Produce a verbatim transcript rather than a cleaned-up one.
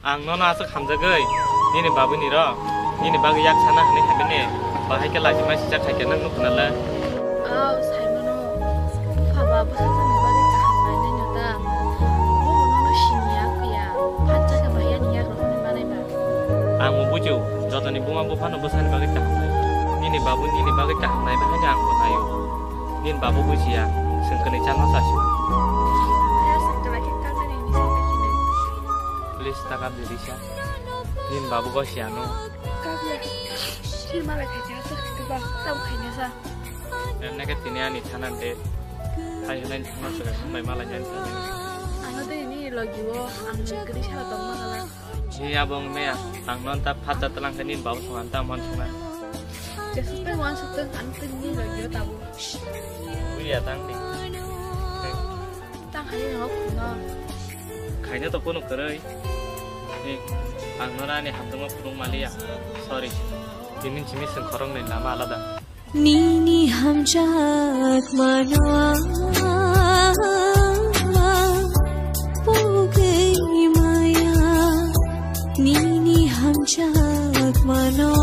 Ang nono aswk hamjagwi, nini babuni rok, nini bagwi yak sana hwnwi hamya ni, bahai khe lachi masi jak hai khe nwng nuk khna le. Aw, saimano, bupha ba bwsajwkni bagwi kaham nainai no ta? Bobo nono siniya phiya, phatsa khe bahai ani yak rok hwnwi manai ba. Ang bo bujo, jotoni buma buphano bwsani bagwi kaham nai. Nini babu nini bagwi kaham nai bahai no ang bo naio. Nini babu bujiya, swng kwnwi chama chasio. Kaya swng kwnwi khe kang nai ni sai khe nai. Please, taka di risa. Nini babu go siya no. Kabla. Sir mala khai ja sa ba tam khai na sa. Em nake tini ani thana de. Hai hunai thana sa mai mala jan. Ano de ni logi wo ang gri sala tong ma kala. Ni abong me ang non ta phat ta talang kani babu song anta mon song. Jesuk pe wan suk tang ang tini logi wo tabu. Uya tang di. Tang hai no kuno. Khaina to kuno kwrwi. Ni ang nora ni hamtungma phurung maliya. Sorry. Tini chimi sengkhorong ni lama alada. Nini hamjak mano ama pugwi maya. Nini hamjak mano